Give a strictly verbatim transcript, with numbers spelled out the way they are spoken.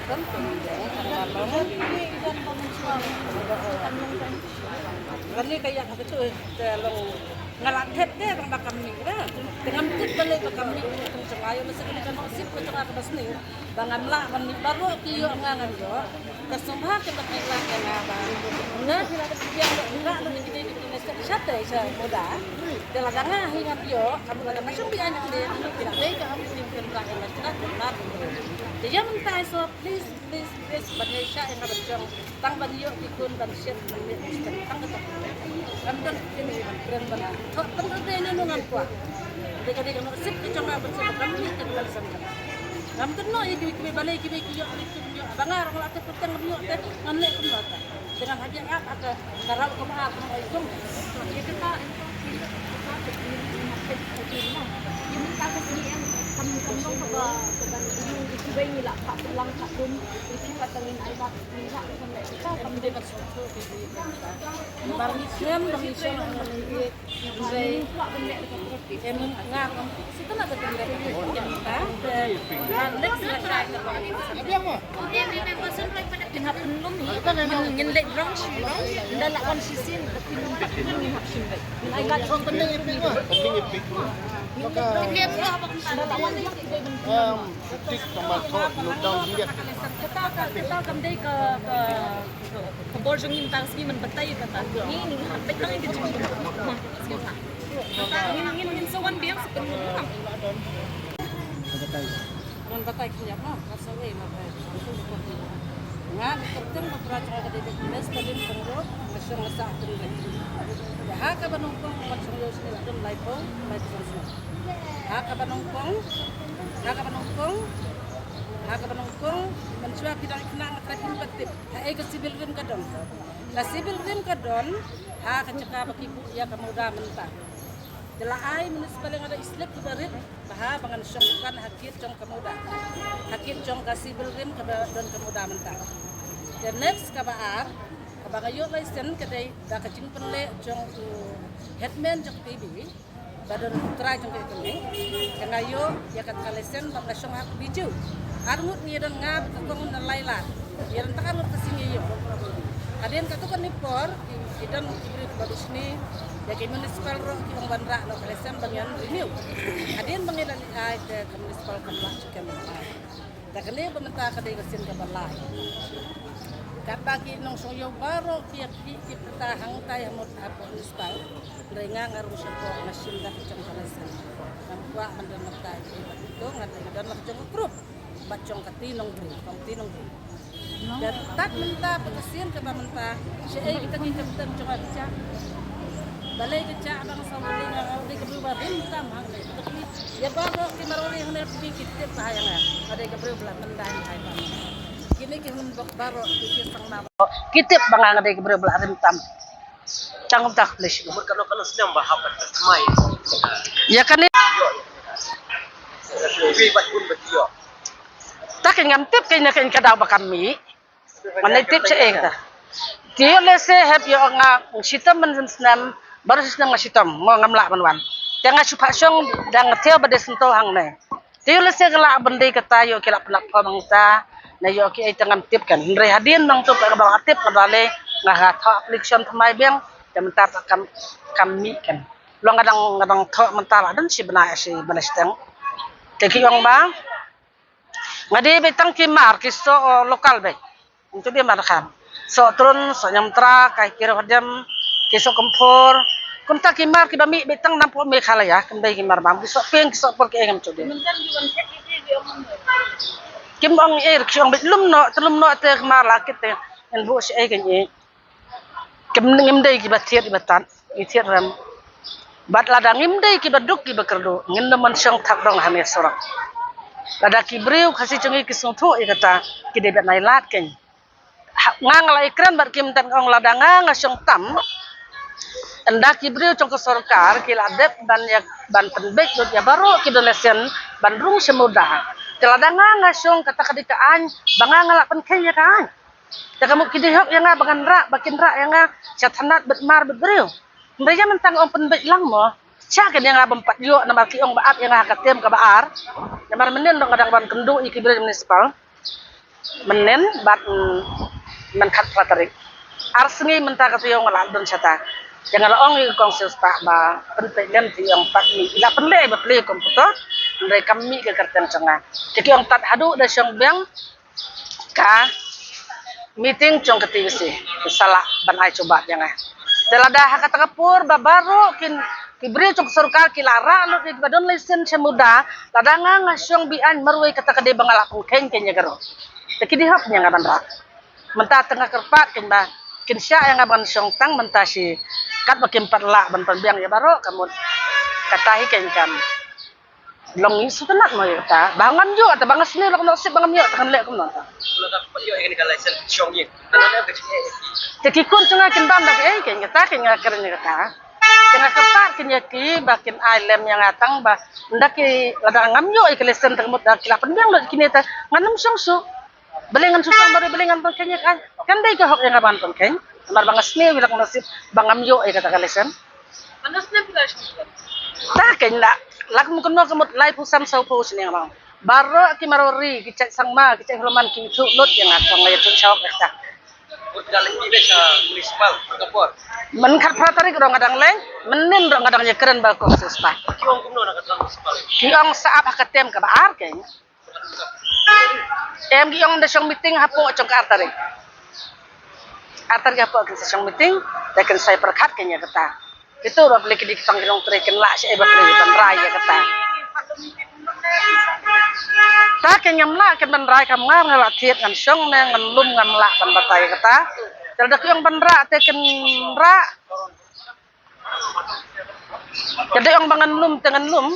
Lane ka ïa ka tu te long nga la thep te bang ba kam mih ba. Te ngam tip balei ba kam mih ka tu jong nga ïa masa kane ka nongsip ka jong nga kaba sniew. Ba ngam lah ban mih baroh ki ïoh nga ngam ïoh. Ka sngewbha ka ban ai lad ïa nga ba nga ki la da pdiang da nga da ki dei ki dei sha te sha Mawda. Te lada nga hi ngam ïoh ka Mawda da nga shong bi ai na ki dei ki la dei ka am ki dei ki la dei la ki la dei. Te ïa mynta so please please please ban ïa shah ïa nga ban shong tang ban ïoh ki khun ban shet ban ïoh ki shet tang kata. Ngam don kine ban kren ban tho tang kata ïa nunu ngam kwah. Te ka dei ka nongsip ka jong nga ban shet ban ïoh ki ban shet. Ngam kynnoh ïa kiwei kiwei balei kiwei ki ïoh kiwei ki ïoh ba nga ruh la te pyrteng ngam ïoh te ngan leh kumno te. Te ngan hap ïa ap ha ka raw kaba ar kaba ai kum. Ïa kata ïa kata ka sngi em kam kam long kaba kaba ïa kiwei ngi la phah pynlang phah kum ïa kiwei pat tang ngin ai bad ngi la kam dei ban sngewthuh ïa kiwei. Bar ngi shem ba ngi shem ha ngi. Hynrei em nga ngam tip shisha na ka dei ka dei ka dei ka dei. Next la ka ka Kin hap pynlum hi. Ngin leit rong shi rong. Nda la wan shisien da pynlum pat pynlum ngin hap shim beit. Ngin ai lad shim beit. Ngin leit rong. Nda la wan hi. Tik tambah kok lu dong dia. Kata ka kata kam dei ka ka ka bor jong ngin tang sngi man batai kata. Ngin ngin hap beit tang ka jingim. Ngin ngin ngin sa wan biang sa pynlum. Mon batai khyndiat ma ka sawei ma ka. Nga ka kyrteng ba pra jong ka dei Miss Talin Pyngrope, nga shong nga sah Tynrai. Ha kaba nyngkong ban shong ïoh sni la dum lai pong, lai pong sni. Ha kaba nyngkong, ha kaba nyngkong, ha kaba nyngkong mynshuwa ki dang khynnah nga trai pynbeit tip ha ei ka civil rim ka don. Ka civil rim ka don ha ka jaka ba ki buh ïa ka Mawda mynta. Te la ai municipal nga da i slip kiba rit ba ha ba ngan shong dukan ha kit jong ka Mawda. Ha kit jong ka civil rim kaba don ka Mawda mynta. Te next kaba ar kaba nga ïoh license ka dei da ka jingpynleh jong u headman jong ka T B ba don trai jong ka economy. Ka nga ïoh ïa ka license ba nga shong ha ka Bijou. Ar ngut ngi don nga ka kong na lai lad. Ïa ranta ka ngut ka sngi ïoh. Hadien katu kane por ki don ki briew kiba bishni ïa ki municipal ruh ki ong ban rah noh ka license ba ngan renew. Hadien ba ngi la leit ai te ka municipal kam lah shuh kam lah. Te kane ba mynta ka dei ka sien kaba lai. Katba ki nongshong ïew baroh ki ïa ki ki pyrta hangtai ha mut ha municipal. Hynrei nga nga rung shapoh nga shim da ka jong ka license. Ngam kwah ban don mynta ïa ki ba ki to nga dei nga don la ka jong ka group. Bad jong ka ti nongbriew, kong ti nongbriew. Te tad mynta ba ka sien kaba mynta shaei kita ki kyrteng jong ka jaka. Balei ka jaka ba nga saw balei nga dei ka briew ba rim tam hangne. Ïa baroh ki marwari hangne ki tip ba ha ïa nga nga dei ka briew ba la mynta ha ïa nga. Kine ki hun bok baroh ki ki sang ma. Ki tip ba nga nga dei ka briew ba la rim tam. Tang tak please. Umur kano kano snem ba hap ban thymmai. Ïa kane. Wi bat kun bat ïoh. Ta ka ngam tip ka ïa ka daw ba kam mih. Ngan leit tip sha ei kata. Te ïoh lehse hep ïoh nga shitom ban snem, baroh snem nga shitom, mo ngam lah ban wan. Te nga shu phah shong dang thew ba dei synto hangne. Te ïoh lehse ka lah ban dei kata ïoh ki lah pynlap pom hangta. Na ïoh ki ei te ngam tip kan. Hynrei hadien nangto pat kaba nga tip nga da leh nga ha thoh application thymmai biang. Te mynta pat kam kam mih kan. Long nga dang nga dang thoh mynta la don shi bnai shi bnai shiteng. Te ki ong ba nga dei beit tang ki mar ki soh, uh, local beit. Ntu dei mar khan. Soh Trun, soh Nyamtra, kai ki rah dem, ki soh Kymphor. Kumta ki mar kiba mih beit tang napoh Meghalaya, kim dei ki mar bam, ki soh Peng, ki soh Por ki ei ngam chu dei. Kim ong ei, ki ong beit lum noh, te lum noh te ki mar la kit te. Ngan buh shi ei kan ei. Kim ngim dei kiba thied kiba tad, ki thied rem. Bad lada ngim dei kiba duk kiba kyrduh, ngin ym mon shong thak dong ha ne surok. Lada ki briew Khasi jong ngi ki sngewthuh ïa kata, ki dei ban ai lad kein. Ha, nga nga la ïakren bad ki mynta nga ong lada nga nga shong tam. Ynda ki briew jong ka sorkar ki la dep ban ïa ban pynbeit lut ïa baroh ki donation ban rung sha Mawda. Te lada nga nga shong kata ka dei ka aiñ ba nga nga la pynkheiñ ïa ka aiñ. Te ka mut ki dei hok ïa nga ba ngan rah, ba kin rah ïa nga sha thanat bad mar bad briew. Hynrei ïa mynta nga ong pynbeit lang mo. Sha ka dei ïa nga bym pat ïoh namar ki ong ba ap ïa nga ha ka term kaba ar. Namar mynnin ruh nga dang ban kynduh ïa ki briew municipal. Mynnin bad, mm, mynta khatphra tarik. Ar sngi mynta ka taïew nga la don shata. Te nga la ong ïa ka kong Siewspah ba pynpeit lem te ong pat mih, la pynleh ba plie komputer. Hynrei kam mih ka kyrteng jong nga. Te ki ong tad haduh da shong biang ka meeting jong ka T V C, sa lah ban ai jubab ïa nga. Te lada ha kata ka por ba baroh kin, ki briew jong ka sorkar ki la rah lut ïa kiba don lesen sha MUDA, lada nga nga shong beaiñ marwei, kata ka dei ba nga la pynkheiñ kein ïa ka ruh. Te ki dei hok ïa nga ban rah. Mynta te nga kyrpad kein ba kin shah ïa nga ban shong tang mynta shi katba kim pat lah ban pynbiang ïa baroh ka mut. Kata hi kein kam long ïa sngewtynnat mo ïa kata. Ba ngam ïoh, te ba nga sniew la kumno sip ba ngam ïoh, te ngan leh kumno te. Lada pat ïoh ïa kane ka license shong ïing, te ki khun jong nga kin bam da kaei kein, kata kein nga kren ïa kata. Te nga kyrpad kein ïa ki ba kin ai lem ïa nga tang ba ynda ki, lada ngam ïoh ïa ka license te ka mut da ki la pynbiang lut kine te ngan ym shong shuh. Balei ngan shu shong, balei, balei ngan pynkheiñ ïa ka? Kan dei ka hok ïa nga ban pynkheiñ. Namar ba nga sniew ïa la kumno sip ba ngam ïoh ïa kata ka license. Mano snem phi la snem? Ta kein la, la kum kumno ka mut laiphew san sawphew snem ma. Baroh ki Marwari, ki jait Sangma, ki jait Hruman ki ïathuh lut ïa nga, tang nga ïathuh shawk ïa kata. Mut ka leit phi beit sha municipal ka por. Mynta khatphra tarik ruh nga dang leit, mynnin ruh nga dang ïakren bad ka kong Siewspah. Ki ong kumno na ka tlang municipal? Ki ong sa ap ha ka term kaba ar kein. Em, ki ong da shong meeting hapoh jong ka ar tarik. Ar tarik hapoh kin sa shong meeting, te kin sa pyrkhat kein ïa kata. Kito ba phi leh ki dei ki tang ki nongtrei, kin lah shaei ba phi leh ban rai ïa kata. Ta kein ngam lah kein ban rai, kam nga nga la thied ngan shong ne ngan lum, ngam lah ban batai ïa kata. Te lada ki ong ban rah te kin rah. Ka dei ong ba ngan lum te ngan lum.